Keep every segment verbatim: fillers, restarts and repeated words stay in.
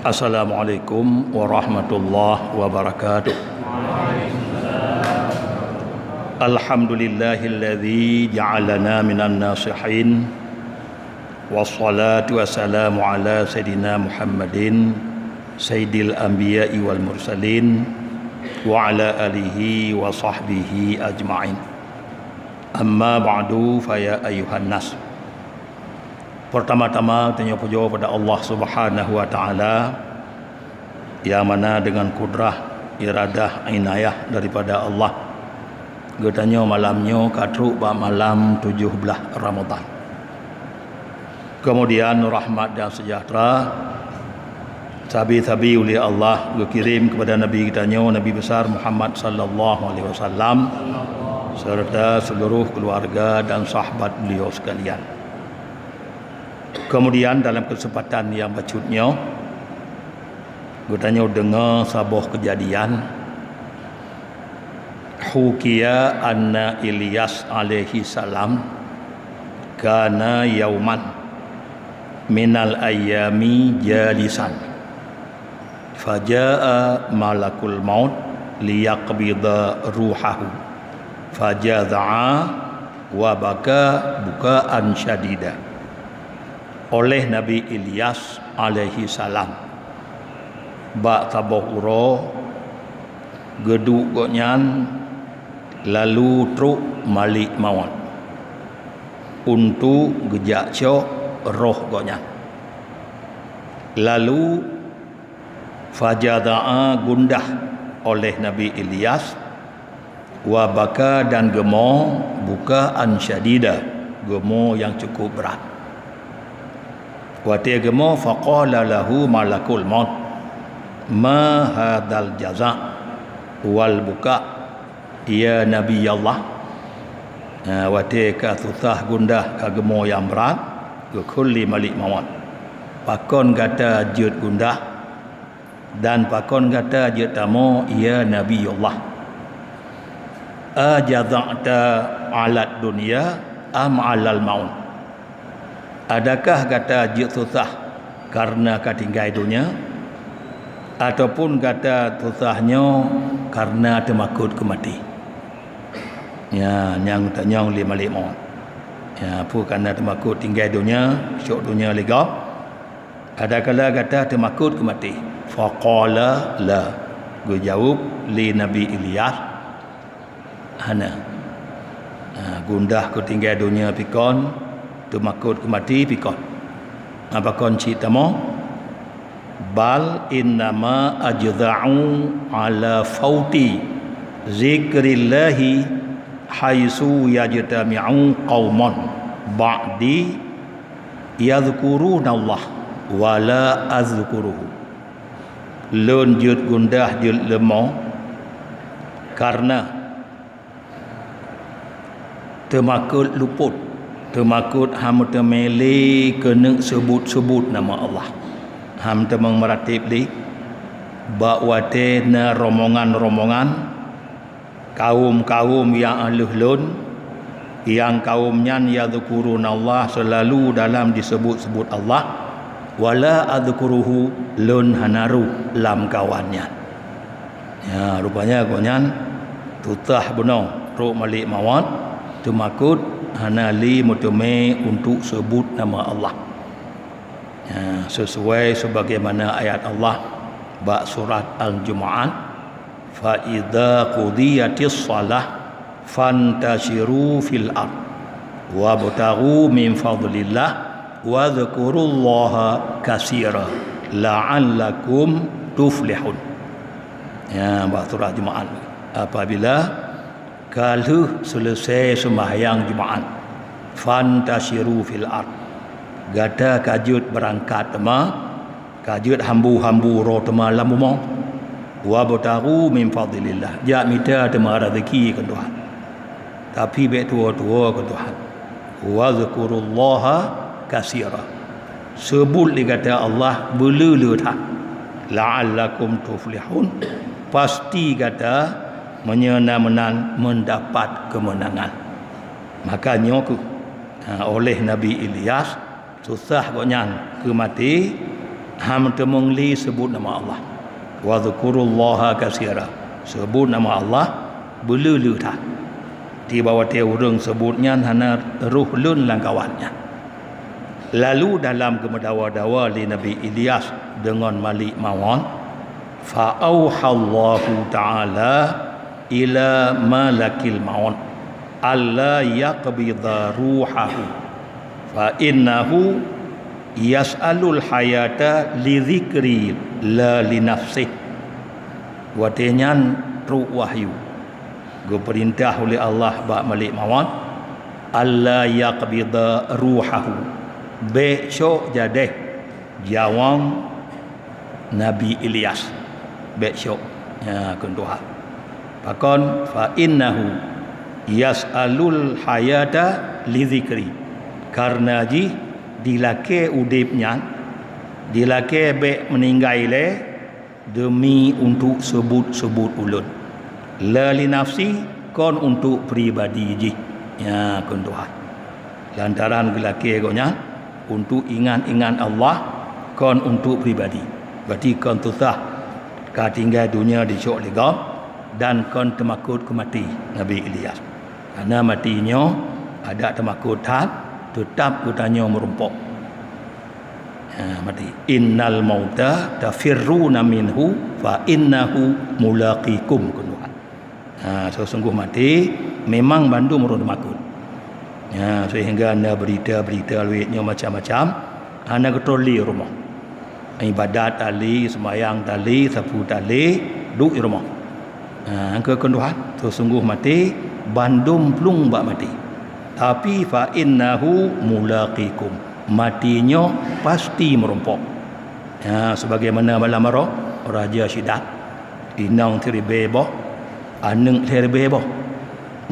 Assalamualaikum warahmatullahi wabarakatuh. Alhamdulillahilladzi ja'alana minan nasihin. Wassalatu wassalamu ala sayyidina Muhammadin, sayyidil anbiya'i wal mursalin, wa ala alihi wa sahbihi ajma'in. Amma ba'du, fa ya ayyuhan nas. Pertama-tama, tanyoe pujoe pada Allah Subhanahu wa Ta'ala, nyang mana dengan kudrah, iradah, inayah daripada Allah, geutanyoe malam nyoe ka trok bak malam tujoh blaih Ramadhan. Kemudian, rahmat dan sejahtera sabe-sabe ulée Allah geukirém kepada Nabi geutanyoe, Nabi Besar Muhammad sallallahu alaihi wasallam, serta seluruh keluarga dan sahabat beliau sekalian. Kemudian, dalam kesempatan nyang bacut nyoe, geutanyoe deungoe saboh keujadian, hukiya anna Ilyas alaihi salam kana yauman minal ayyami jalisan, faja'a malakul maut liyaqbida ruhahu, fajaza'a wa baka bukaan syadida. Oleh Nabi Ilyas alaihi salam, bak saboh uroe geuduek gobnyan lalu trok malik mawöt untuk geujak cok roh gobnyan. Lalu fajaza'a, gundah oleh Nabi Ilyas, wa baka, dan geumo, bukaan syadida, geumo nyang cukup brat. Watée geumo, faqala lahu malakul maut, "Ma hadzal jaza' wal buka', ya Nabi Allah?" Nah, watée ka susah gundah, ka geumo nyang brat, geukheun lé malik mawöt, "Pakon gata jeuet gundah?" Dan pakon gata jeuet tamoe, ya Nabi Allah? Ajaza'ta 'alad dunya am 'alal maut? Adakah gata jeuet susah kareuna ka tinggai donya, ataupun gata susah nyoe kareuna teumakot keu maté? Ya, nyang tanyong lé malik mawöt. Ya, peue kareuna teumakot tinggai donya, cok donya lé gob? Adakala gata teumakot keu maté? Faqala la. Geujaweueb lé Nabi Ilyas, "Hana." Ha, gundah keu tinggai donya pi kon, teumakot keu maté pi kon. Apa kon cit tamoe? "Bal innama ajza'u ala fauti zikrillahi haitsu yajtami'u qaumun ba'di yadzkurunallah wa la adzkuruhu." Lôn jeuet gundah jeuet leumo kareuna teumakot lupot, teumakot han meuteumé lé keuneuk seubut-seubut nama Allah. Han meuteumé meuratéb lé bak watée na rombongan-rombongan, kawöm-kawöm nyang ahleuh lôn, nyang kawöm nyan yadzkurunallah, seulalu dalam jiseubut-seubut Allah, wala adzkuruhu, lôn hana rôh lam kawan nyan. Ya, rupanya gobnyan tutah bunoe, rôh malik mawöt, teumakot hana lé meuteumé untuk seubut nama Allah. Ya, sesuai sebagaimana ayat Allah bak surat Al-Jumu'ah, "Fa idza qudiyatis shalah fantasyiru fil ard wabtaghu min fadlillah wadzkurullaha katsira la'allakum tuflihun." Ya, bak surat Jumu'ah. Apabila ka lheueh seuleusoe seumbahyang Jumu'ah, fantasyiru fil ard, gata ka jeuet beurangkat teuma, ka jeuet hambu-hambu droe teuma lam bumoe. Wabtaghu min fadlillah, jak mita teuma raseuki keu Tuhan, tapi bék tuwoe-tuwoe keu Tuhan. Wadzkurullaha katsira, seubut lé gata Allah beuleu-leu that. la'allakum tuflihun, pasti gata meunyoe na meunan mendapat kemenangan. Maka nyoe kheueh, ha, oleh Nabi Ilyas, susah gobnyan keu maté, han teumeung lé seubut nama Allah. Wadhkurullaha katsira, seubut nama Allah beuleu-leu that. Tieb watée ureuëng seubut nyan hana roh lôn lam kawat nyan. Lalu dalam geumeudawa-dawa lé Nabi Ilyas deungon Malik Mawon, fa auhallahu ta'ala ila malakil maut alla yaqbidha ruhahu, fa innahu yas'alul hayata li dzikri la li nafsih. Watée nyan trok wahyu, geupeurintah uleh Allah bak Malik Mawat, alla yaqbidha ruhahu, bék cok jadeh jawong Nabi Ilyas, bék cok, ya, kheun Tuhan. Pakon? Fa innahu yas'alul hayata li dzikri, karena jih dilakée udeb nyan, dilakée bék meuninggai lé, deumi untuk seubut-seubut ulôn. La li nafsi, kon untuk pribadi jih, ya, kheun Tuhan. Lantaran geulakée gobnyan untuk ingat-ingat Allah, kon untuk pribadi. Berarti kon susah ka tinggai donya dicok lé gob dan kon teumakot keu maté Nabi Ilyas. Karena maté nyoe adak teumakot that, teutab geutanyoe meurumpok. Ha, maté. Innal mauta tafirruna minhu fa innahu mulaqikum, kheun Tuhan. Ha, sesungguh maté memang bandum ureuëng teumakot. Ha, sehingga na berita-berita luet nyoe macam-macam, hana geutrok lé rumoh. Ibadat tali, seumayang tali, sapeue tali, duek di rumoh. Ha, kheun Tuhan, sesungguh maté bandum plueng bak maté. Tapi fa innahu mulaqikum. Maté nyoe pasti meurumpok. Ha, sebagaimana malam baroe, Raja Syidat, inong siribée boh, aneuëk lhée ribée boh.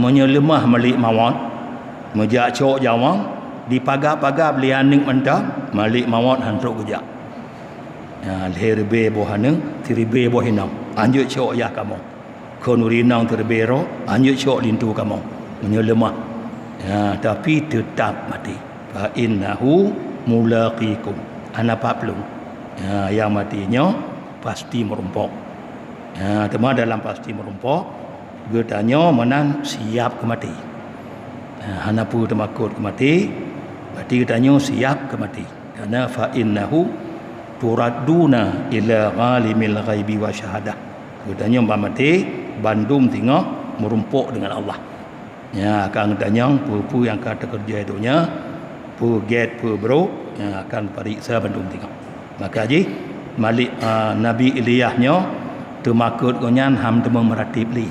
Meunyoe leumah Malik Mawat, meujak cok jawong, dipagab-pagab lé aneuëk mantong, Malik Mawat han trok geujak. Ha, lhée ribée boh aneuëk, siribée boh inong, anjot cok yah kamoe. Kheun ureuëng inong teureubée roh, anjot cok linto kamoe meunyoe leumah. Ya, tapi teutab maté. Fa innahu mulaqikum. Hana pat plueng. Ya, nyang maté nyoe pasti meurumpok. Ya, teuma dalam pasti meurumpok, geutanyoe meunan siab keu maté. Ya, hana peue teumakot keu maté, berarti geutanyoe siab keu maté. Karena fa innahu turadduna ila alimil ghaibi wa syahadah. Geutanyoe bak maté bandum singoh meurumpok dengan Allah. Ya, akan geutanyong peue-peue nyang ka teukeureuja di donya, peue gét, peue brok, ya, akan pariksa bandum singoh. Maka jih Malik, a, Nabi Ilyas nyoe teumakot gobnyan han teuma meuratéb lé.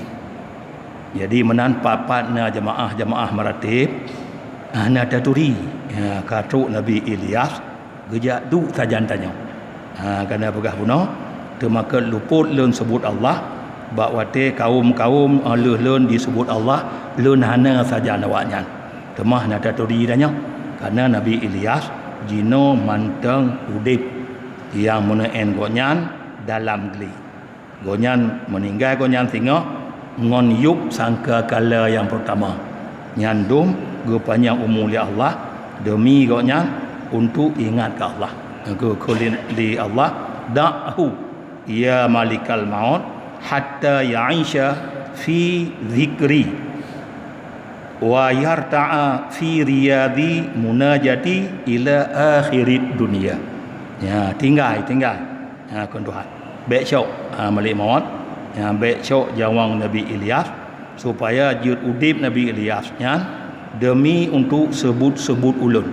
Jadi meunan pat-pat na jeumaáh-jeumaáh meuratéb, hana taturi, ya, ka trok Nabi Ilyas, geujak duek sajan tanyoe. Ha, kana peugah bunoe, teumakot lupot lôn seubut Allah, bak watée kawöm-kawöm lheueh lôn jiseubut Allah, lôn hana sajan awaknyan. Teuma hana taturi tanyoe, kana Nabi Ilyas jinoe mantong udeb, nyang meuneu'en gobnyan dalam glé. Gobnyan meuninggai gobnyan singoh ngon yub sangka kala nyang peurtama. Nyan dum geupanyang umu lé Allah deumi gobnyan untuk ingat keu Allah. Geukheun lé Allah, "Da'hu ya malikal maut hatta ya'isha fi dzikri wa yarta'a fi riyadhi munajati ila akhirid dunya." Ya, tinggai, tinggai. Ha, kheun Tuhan, "Bék cok, ha, Malik Mawat, ha, bék cok jawong Nabi Ilyas, supaya jeuet udeb Nabi Ilyas nyan deumi untuk seubut-seubut ulôn,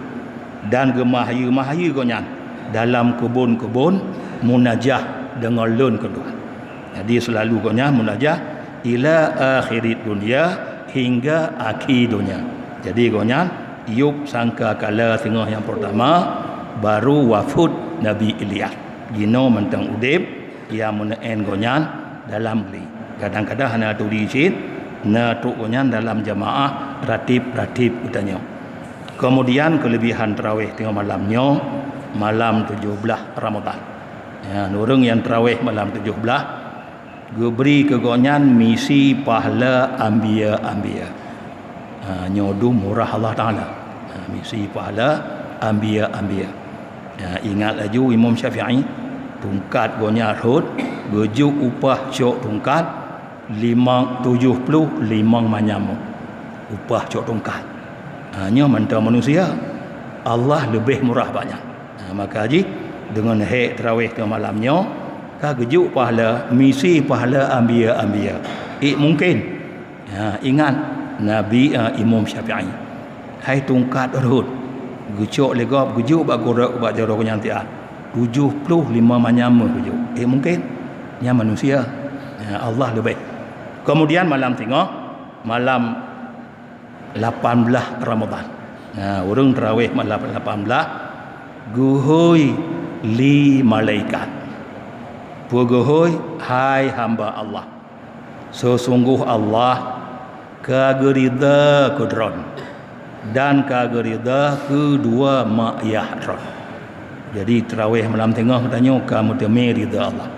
dan geumahyeue-mahyeue gobnyan dalam keubon-keubon munajah deungon lôn," kheun Tuhan. Jadi, seulalu gobnyan munajah ila akhirid dunya, hingga akhé donya. Jadi, gobnyan yub sangka kala singoh nyang peurtama, baru wafeuet Nabi Ilyas. Jinoe mantong udeb, nyang meuneu'en gobnyan dalam glé. Kadang-kadang hana turi cit, na trok gobnyan dalam jamaah ratib-ratib geutanyoe. Keumudian, keuleubihan tarawih teungoh malam nyoe, malam tujoh blaih Ramadhan. Ya, ureuëng nyang teurawéh malam tujoh blaih, geubri keu gobnyan misi pahala anbiya-anbiya. Ha, nyoe dum murah Allah Taala. Ha, misi pahala anbiya-anbiya. Ha, ingat laju Imam Syafi'i, tungkat gobnyan rhot, geujok upah cok tungkat, limong, tujoh ploh limong manyam upah cok tungkat. Ha, nyoe mantong manusia, Allah leubeh murah bak nyan. Ha, maka jih deungon hék teurawéh keu malam nyoe ka geujok pahala, misi pahala anbiya-anbiya. Ék mungken. Ha, ingat Nabi, ha, Imam Syafi'i, hai tungkat rhot geucok lé gob geujok bak gurok bak jaroe nyan tiat. Tujoh ploh limong manyam meuh geujok. Ék mungken. Nyan manusia. Ha, Allah leubeh. Kemudian malam singoh, malam lapan blaih Ramadhan. Nah, ureuëng teurawéh malam lapan blaih geuhôi lé malaikat. Peugeuhôi, hai hamba Allah, seusunggoh Allah ka geurida keu droen dan ka geurida keu dua mak yah droen. Jadi teurawéh malam singoh geutanyoe ka meuteumé rida Allah.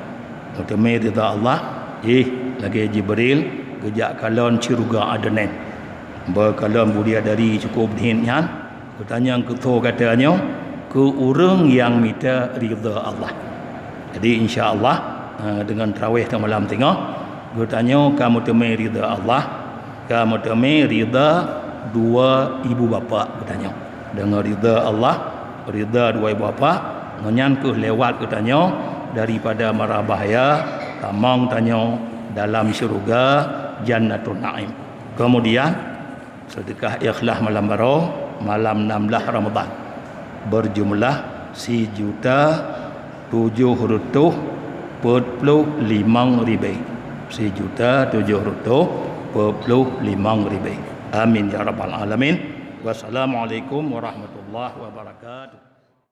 Meuteumé rida Allah, jih lagée Jibril geujak kalon syeuruga Adnan. Beukalon bidadari cukôp beuhet nyan, geutanyong keu soe gata nyoe, keu ureuëng nyang mita rida Allah. Jadi insya Allah, eh, deungon teurawéh malam singoh, geutanyoe ka meuteumé rida Allah, ka meuteumé rida dua ibu bapak geutanyoe. Deungon rida Allah, rida dua ibu bapak, ngon nyan kheueh lewat geutanyoe daripada mara bahya, tamong tanyoe dalam syeuruga Jannatun Naim. Kemudian, seudeukah ikhlas malam baroe, malam enam blaih Ramadhan, beujumlah sijuta tujoh reutôh peuet ploh limong ribée. Sijuta tujoh reutôh peuet ploh limong ribée. Amin ya rabbal alamin. Wassalamualaikum warahmatullahi wabarakatuh.